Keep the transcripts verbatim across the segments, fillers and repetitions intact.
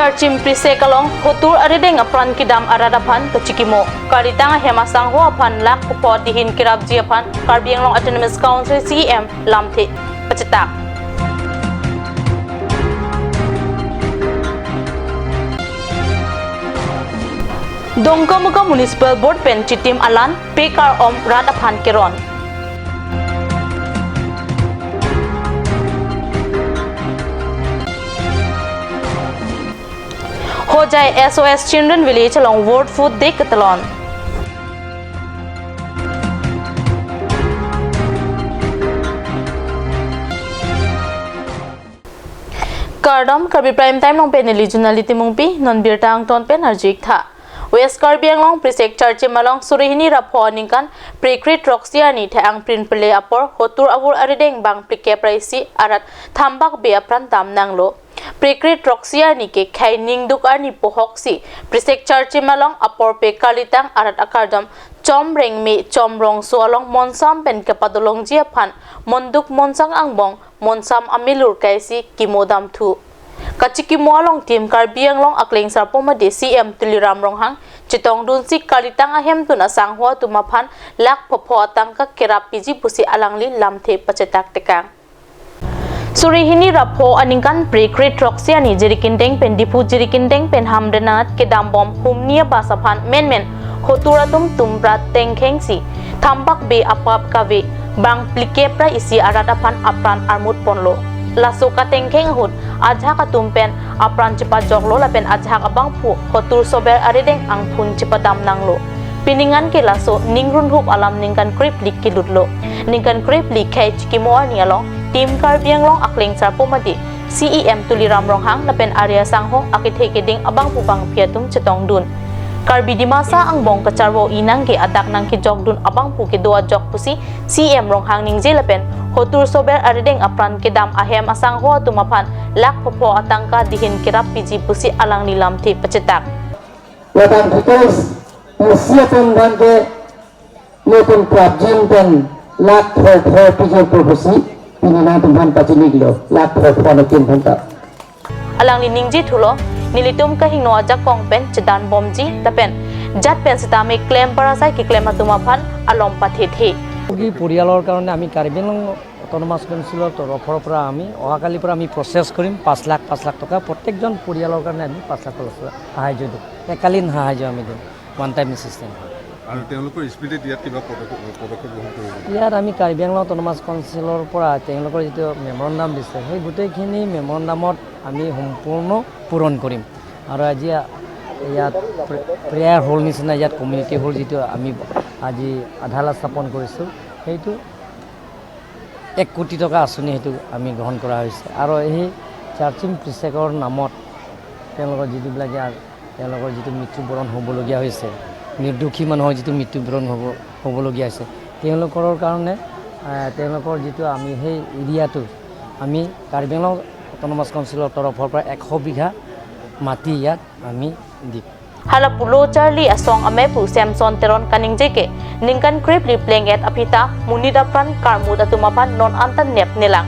Charchim Prisek along hotur arideng apran kedam arat aphan kachikimo. Kalitang ahem asangho aphan lakh pho dihin kerapji aphan Karbi Anglong Autonomous Council C E M lamthe pachetak. Dongkamukam Municipal Board pen chitim alan pekar om rat aphan keron. Hojai S O S Children Village along World Food Day ketalon. Kardom, Karbi Prime Time along pen neli Junali Timungpi, non birta angton pen arju-ik tha. West Karbi Anglong Prisek Charchim along suri hini ra pho aningkan Phre kre throksi arni the-ang prin pele apor hotur avur arideng bang phlikep ra isi arat thambak be apran dam nanglo. Phre kre throksi arni ke khei ningduk arni pohok si Prisek Charchim along aporpe kalitang arat akardom Chom Rengme, Chom Rongso along monsam pen kepadolongji aphan monduk monsang angbong monsam amelur kaisi kimo damthu. Kachikimo along Team Karbi Anglong akleng sarpo mate C E M Tuliram Ronghang chetongdunsi kalitang ahemtun asangho atum aphan lakh pho pho atangka kerap piji pusi alangli lamthe pachetak tekang. Suri hini ra pho aningkan Phre kre throksi arni Jirikindeng pen Diphu Jirikindeng pen Hamren anat kedambom humni abus aphan menmen hotur atum tumpra tengkhengsi thambak be apap kave bang phlikep ra isi arat aphan apran armut ponlo. Laso katengkheng ahut ajahak atum pen apran chepajoklo lapen ajahak abangphu hotur sober arideng angphun chepadam nanglo. Pining an ke laso ningrunhup alam ningkan krephli kelutlo. Ningkan krephli khei chikimo arni along Team Karbi Anglong akleng sarpo mate C E M Tuliram Ronghang lapen ari asangho akethe keding abangphu bangphi atum chetongdun. Karbi Dimasa angbong kacharvo inang ke adak nangkejokdun abangphu kedo ajok pusi C E M Ronghang ningje lapen hotur sober arideng apran kedam ahem asangho atum aphan lakh pho pho atangka dihin kerap piji pusi alangli lamthe pachetak. Ladang details, Persia pen bangke, nutun prapjin pen lakh pho pho piji pu pusi, pini nangtum aphan pachiniklo, lakh pho pho nutun aphan ta. Alangli ningje thulo, nelitum kahingno ajakong pen chedan bomji, lapen jat pen setame klem parasai keklem atum aphan alom pathethe. কি পৰিয়ালৰ কাৰণে আমি কাৰ্বি আংলং অট'নমাছ কাউন্সিলৰ তৰফৰ পৰা আমি অহাকালিৰ পৰা আমি প্ৰচেছ কৰিম পাঁচ লাখ, পাঁচ লাখ টকা প্ৰত্যেকজন পৰিয়ালৰ কাৰণে আমি পাঁচ লাখ, পাঁচ লাখ সাহায্য দিম। একালীন সাহায্য আমি দিম, ওৱান টাইম এছিষ্টেণ্ট। আৰু তেওঁলোকৰ স্মৃতিত ইয়াত কিবা পদক্ষেপ, পদক্ষেপ গ্ৰহণ কৰিব? ইয়াত আমি কাৰ্বি আংলং অট'নমাছ কাউন্সিলৰ পৰা তেওঁলোকৰ যিটো মেমৰেণ্ডাম দিছে, সেই গোটেইখিনি মেমৰেণ্ডামত আমি সম্পূৰ্ণ পূৰণ কৰিম। আৰু আজি ইয়াত প্ৰে-, প্ৰেয়াৰ হল নিচিনা ইয়াত কমিউনিটি হল যিটো আমি আজি আধালা স্থাপন কৰিছোঁ, সেইটো এক কোটি টকা আঁচনি সেইটো আমি গ্ৰহণ কৰা হৈছে। আৰু এই চাৰ্চিং প্ৰিচেকৰ নামত তেওঁলোকৰ যিটোবিলাকে আ-, তেওঁলোকৰ যিটো মৃত্যুবৰণ হ'বলগীয়া হৈছে, নিৰ্দোষী মানুহৰ যিটো মৃত্যুবৰণ হ'ব, হ'বলগীয়া হৈছে, তেওঁলোকৰ কাৰণে, আ, তেওঁলোকৰ যিটো আমি সেই এৰিয়াটো আমি কাৰ্বি আংলং অট'নমাছ কাউন্সিলৰ তৰফৰ পৰা এশ বিঘা মাটি ইয়াত আমি দিম। Hala pulo charli asong amepu Samson Teron kaningje ke, ningkan krephli pleng-et aphi ta monit apran karmut atum aphan non anta nepnelang.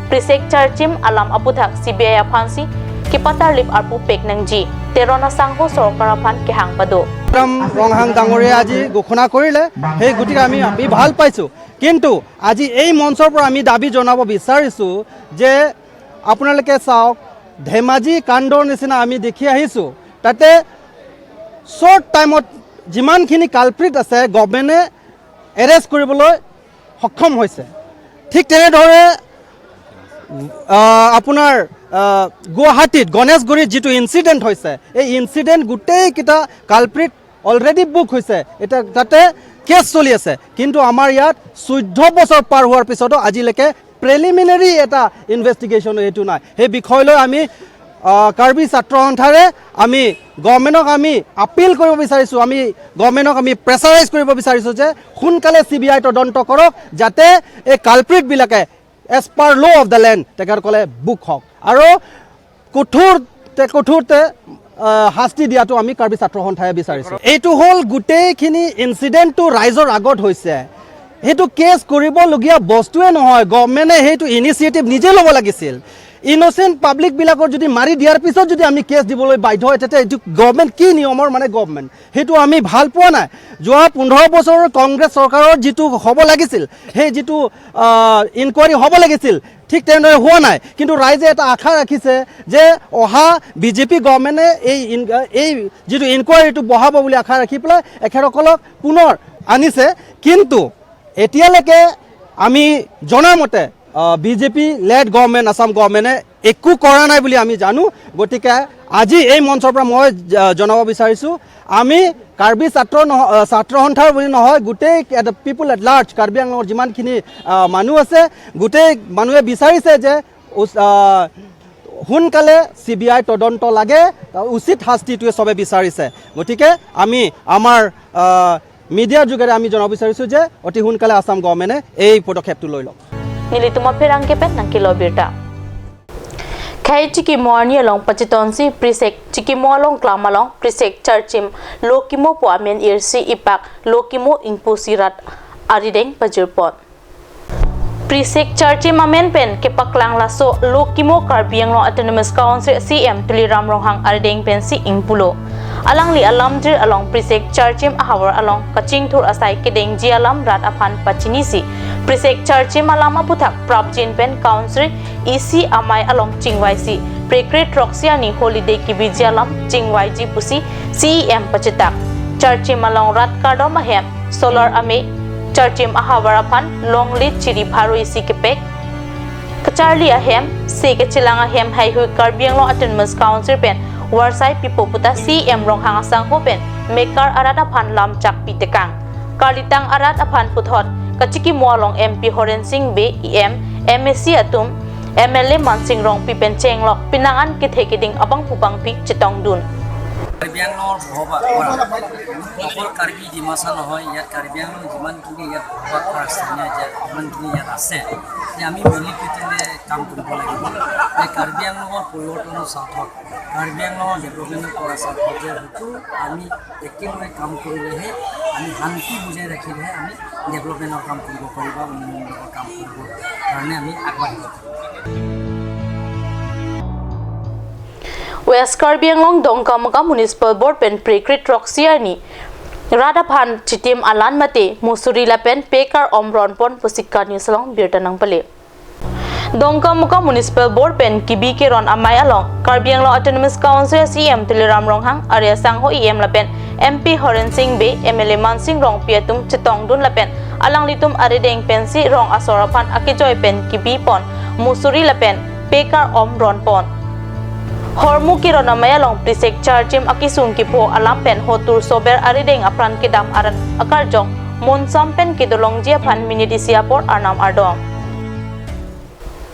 Prisek charchim alam aputhak C B I aphansi kepatarlip arpu pek nangji. Teron asangho sorkar aphan kehang pado. Ram ৰংহাং ডাঙৰীয়া আজি ঘোষণা কৰিলে, সেই গতিকে আমি, আমি ভাল পাইছোঁ। কিন্তু আজি এই মঞ্চৰ পৰা আমি দাবী জনাব বিচাৰিছোঁ যে আপোনালোকে চাওক, ধেমাজি কাণ্ডৰ নিচিনা আমি দেখি আহিছোঁ। তাতে শ্বৰ্ট টাইমত যিমানখিনি কালপ্ৰিট আছে, গভৰ্ণমেণ্টে এৰেষ্ট কৰিবলৈ সক্ষম হৈছে। ঠিক তেনেদৰে, আহ, আপোনাৰ, আহ, গুৱাহাটীত গণেশগুৰিত যিটো ইনচিডেণ্ট হৈছে, এই ইনচিডেণ্ট গোটেইকেইটা কালপ্ৰিট অলৰেডি বুক হৈছে। এতিয়া তাতে কেছ চলি আছে, কিন্তু আমাৰ ইয়াত চৈধ্য বছৰ পাৰ হোৱাৰ পিছতো আজিলৈকে প্ৰিলিমিনেৰী এটা ইনভেষ্টিগেশ্যন এইটো নাই। সেই বিষয় লৈ আমি, আহ, কাৰ্বি ছাত্ৰ সন্থাৰে আমি গভৰ্ণমেণ্টক আমি আপিল কৰিব বিচাৰিছোঁ, আমি গভৰ্ণমেণ্টক আমি প্ৰেছাৰাইজ কৰিব বিচাৰিছোঁ যে সোনকালে চি বি আই তদন্ত কৰক, যাতে এই কালপ্ৰিটবিলাকে as per law of the land তেখেতসকলে বুক হওক আৰু কঠোৰতে, কঠোৰতে, আহ, শাস্তি দিয়াটো আমি কাৰ্বি ছাত্ৰ সন্থাই বিচাৰিছোঁ। এইটো হ'ল গোটেইখিনি ইনচিডেণ্টটো ৰাইজৰ আগত হৈছে। সেইটো কেছ কৰিবলগীয়া বস্তুৱে নহয়, গভৰ্ণমেণ্টে সেইটো ইনিচিয়েটিভ নিজে ল'ব লাগিছিল। ইনচেণ্ট পাব্লিকবিলাকৰ যদি মাৰি দিয়াৰ পিছত যদি আমি কেছ দিবলৈ বাধ্য হয়, তেতিয়া এইটো গভৰ্ণমেণ্ট কি নিয়মৰ মানে গভৰ্ণমেণ্ট, সেইটো আমি ভাল পোৱা নাই। যোৱা পোন্ধৰ বছৰৰ কংগ্ৰেছ চৰকাৰৰ যিটো হ'ব লাগিছিল, সেই যিটো ইনকুৱাৰী হ'ব লাগিছিল, ঠিক তেনেদৰে হোৱা নাই। কিন্তু ৰাইজে এটা আশা ৰাখিছে যে অহা বি জে পি গভৰ্ণমেণ্টে এই ইন- এই যিটো ইনকুৱাৰীটো বঢ়াব বুলি আশা ৰাখি পেলাই এখেতসকলক পুনৰ আনিছে। কিন্তু এতিয়ালৈকে আমি জনামতে B J P led government, Assam গভৰ্ণমেণ্টে একো কৰা নাই বুলি আমি জানো। গতিকে আজি এই মঞ্চৰ পৰা মই জ- জনাব বিচাৰিছোঁ, আমি কাৰ্বি ছাত্ৰ নহ- আহ, ছাত্ৰ সন্থাৰ বুলি নহয়, গোটেই পিপুল এট লাৰ্জ, কাৰ্বি আংলঙৰ যিমানখিনি আহ, মানুহ আছে, গোটেই মানুহে বিচাৰিছে যে উচ- আহ, সোনকালে চি বি আই তদন্ত লাগে, উচিত শাস্তিটোৱে চবে বিচাৰিছে। গতিকে আমি আমাৰ আহ, মিডিয়াৰ যোগেৰে আমি জনাব বিচাৰিছোঁ যে অতি সোনকালে আছাম গভৰ্ণমেণ্টে এই পদক্ষেপটো লৈ লওক। Nelitum apherangke pen nangkelo birta. Khei chikimo arni along pachitonsi Prisek chikimo along klam along Prisek Charchim lo kimopo amen irsi ipak lo kimo ingpusi rat arideng pajirpon. Prisek Charchim amen pen kepaklang laso lo kimo Karbi Anglong Autonomous Council C E M Tuliram Ronghang arideng pensi ingpulo. Alangli alamjir along Prisek Charchim ahavar along kachingthur asai kedengji alam rat aphan pachinisi Prisek Charchim alam aputhak prapjin pen Council E C amei along chingvaisi prekrit throksi arni holiday kebiji alam chingvaiji pusi C E M pachitak. Charchim along rat kardom ahem solar amei, Charchim ahavar aphan longle chiri pharo isi kepek, kacharli ahem, se kachelang ahem haihui Karbi Anglong Autonomous Council pen varsai pipo puta C E M Ronghang asangho pen mekar arat aphan lamchak pitekang. Karlitang arat aphan puthot kachikimo along M P Horen Sing Bey, E M, M A C atum, M L A Mansing Rongpi pen chenglok pinangan kethe keding abangphu bangpi chetongdun. Karbi আংলঙৰ বসবাস কৰা অকল কাৰ্বি ডিমাচা নহয়, ইয়াত কাৰ্বি আংলং যিমানখিনি ইয়াত বসবাস কৰা স্থানীয় যে যিমানখিনি ইয়াত আছে, যে আমি মিলি পেলাই কাম কৰিব লাগিব। এই কাৰ্বি আংলঙৰ পৰিৱৰ্তনৰ স্বাৰ্থত, কাৰ্বি আংলঙৰ ডেভেলপমেণ্টৰ স্বাৰ্থত যে হয়তো আমি একেলগে কাম কৰিলেহে, আমি শান্তি বজাই ৰাখিলেহে আমি ডেভেলপমেণ্টৰ কাম কৰিব পাৰিব, উন্নয়নমূলকৰ কাম কৰিবৰ কাৰণে আমি আগবাঢ়িব পাৰিম। West Karbi Anglong Dongkamukam Municipal Board pen prekrit throksi arni rat aphan chitim alan mate musuri lapen pekar om ronpon pusi Karbi News along birta nangpale. Dongkamukam Municipal Board pen kebi keron amei along Karbi Anglong Autonomous Council C E M Tuliram Ronghang, ari asangho E M lapen M P Horen Sing Bey, M L A Mansing Rongpi atum chetongdun lapen alanglitum arideng pensi rong asor aphan akejoi pen kebipon musuri lapen pekar om ronpon. Hormu keron amei along Prisek Charchim akesung kepho alam pen hotur sober arideng apran kedam arat akarjong monsam pen kedolongji aphan minit isi apor arnam ardom.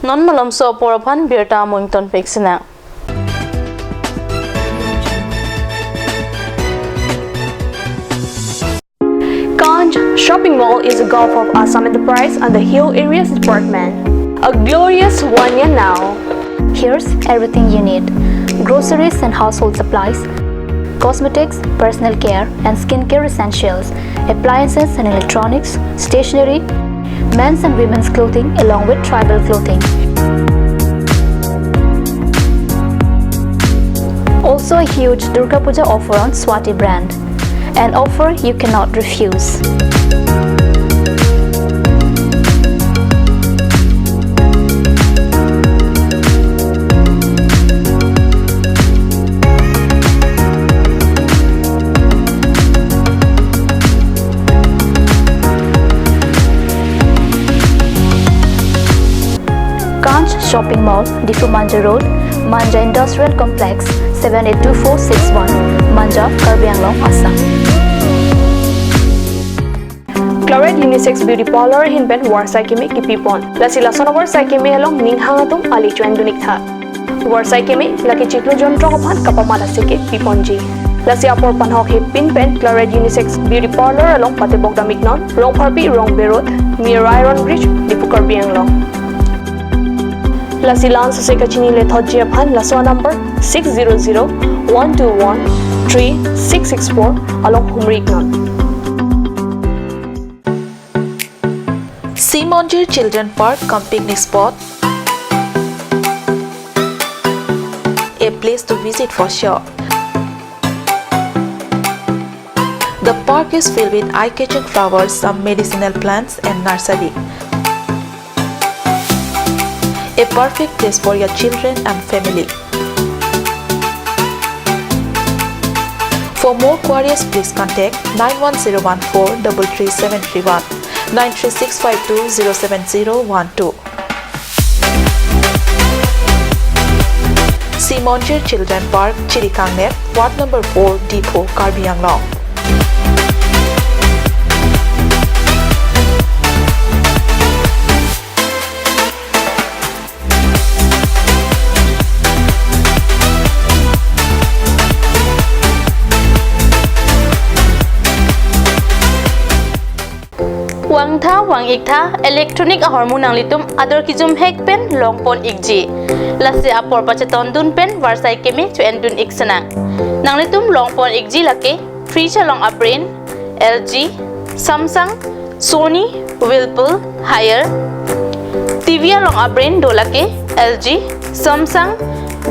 Non malomso apor aphan birta mo ingtonpik sinang. Kanch Shopping Mall is a gulf of Assam Enterprise and the Hill Areas Department. A glorious one year now. Here's everything you need: groceries and household supplies, cosmetics, personal care and skincare essentials, appliances and electronics, stationery, men's and women's clothing along with tribal clothing. Also a huge Durga Puja offer on Swati brand. An offer you cannot refuse. Kanch Shopping Mall, Diphu Manja Road, Manja Industrial Complex, seven eight two four six one, Manja, Karbi Anglong, Assam. Claret Unisex Beauty Parlor ahin pen varsai keme kepipon. Lasi lason avarsai keme along ning hang atum ali chuan dunik tha. Varsai keme lake chiklo jontro aphan kapamat aseke piponji. Lasi apor panhok hepin pen Claret Unisex Beauty Parlor along patebok dam iknon, Rongpharpi Rongbe Road, near Iron Bridge, Diphu, Karbi Anglong. Lasi la-an sose kachini lethotji aphan laso number six zero zero one two one three six six four along humri iknon. Simonjir Children Park cum picnic spot. a place to visit for sure. The park is filled with eye-catching flowers, some medicinal plants and nursery. A perfect place for your children and family. For more queries, please contact nine one zero one four double three seven three one, nine three six five two zero seven zero one two. Simonjir Children Park, Chirikangner, Ward number four, Diphu, Karbi Anglong. Vangtha vang-iktha electronic ahormu nanglitum ador kejum hek pen longpon-ikji. Lasi apor pachetondun pen varsai keme cho-endun-ik sinang. Nanglitum longpon-ikji lake fridge along a-brand L G, Samsung, Sony, Whirlpool, Haier. T V along a-brand do lake L G, Samsung,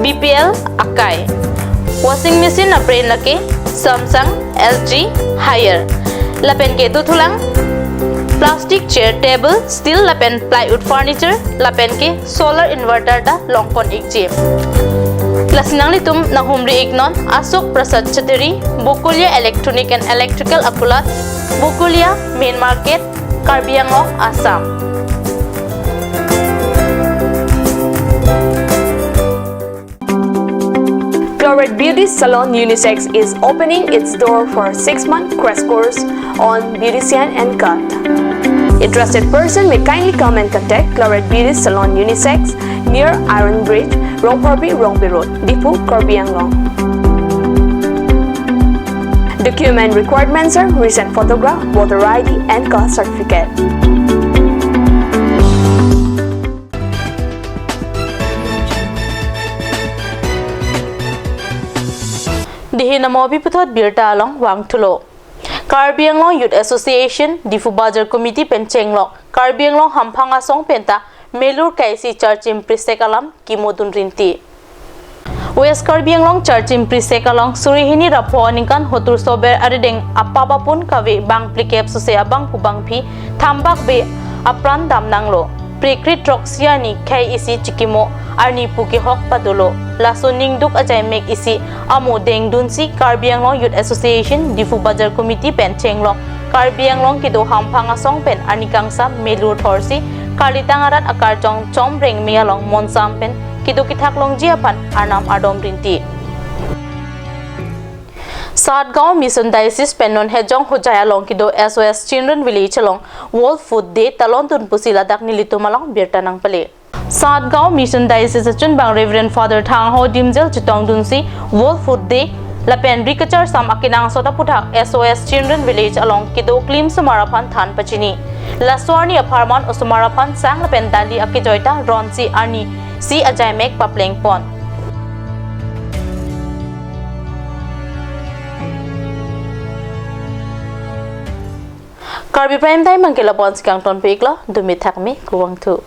B P L, Akai. Washing machine a-brand lake Samsung, L G, Haier. Lapen ke dothulang plastic chair, table, steel lapen plywood furniture, lapen ke solar inverter ta longpon-ikji. Lasi nanglitum nanghumri-iknon Ashok Prasad Chattery, Bokolia Electronic and Electrical Akulat, Bokolia, Main Market, Karbi Anglong, Assam. Chlorate Beauty Salon Unisex is opening its door for a six-month crash course on beautician and cut. Interested person may kindly come and contact Chlorate Beauty Salon Unisex near Iron Bridge, Ropharbi, Rongpi Road, Diphu, Karbi Anglong. Document requirements are recent photograph, voter I D and caste certificate. Dihi namo api puthot birta along vangthulo. Karbi Anglong Youth Association, Diphu Bazar Committee pen chenglok Karbi Anglong Hamphang Asong penta melur kaisi charchim prisek alam kimodun rinti. West Karbi Anglong charchim prisek along suri hini ra pho aningkan hotur sober arideng apap apun kave bang phlikep sose abangphu bangphi thambak be apran damnanglo. Prekrit throksi arni khei isi chikimo arni pu kehok padolo. Laso ningduk ajaimek isi amo dengdunsi Karbi Anglong Youth Association Diphu Bazar Committee pen chenglok Karbi Anglong kedo Hamphang Asong pen arni kangsam melur thorsi karlitang arat akarjong chomreng me along monsam pen kedo kethak longji aphan arnam ardom rinti. Satgaon Mission Diocese pen non Hejong Hojai along kedo S O S Children Village along World Food Day talondun pusi ladak nelitum along birta nangpale. Satgaon Mission Diocese achunbang Reverend Father Thangho Dimjel chetongdunsi World Food Day lapen ri kacharsam akenangsot aputhak S O S Children Village along kedo klimsomar aphan than pachini. Laso arni apharman osomar aphan sang lapen dali akejoi ta ronsi arnisi ajaimek paplengpon. Karbi Prime Time abangke lapu-ansi kangton pik lo, dumi thak me, kurvangthu.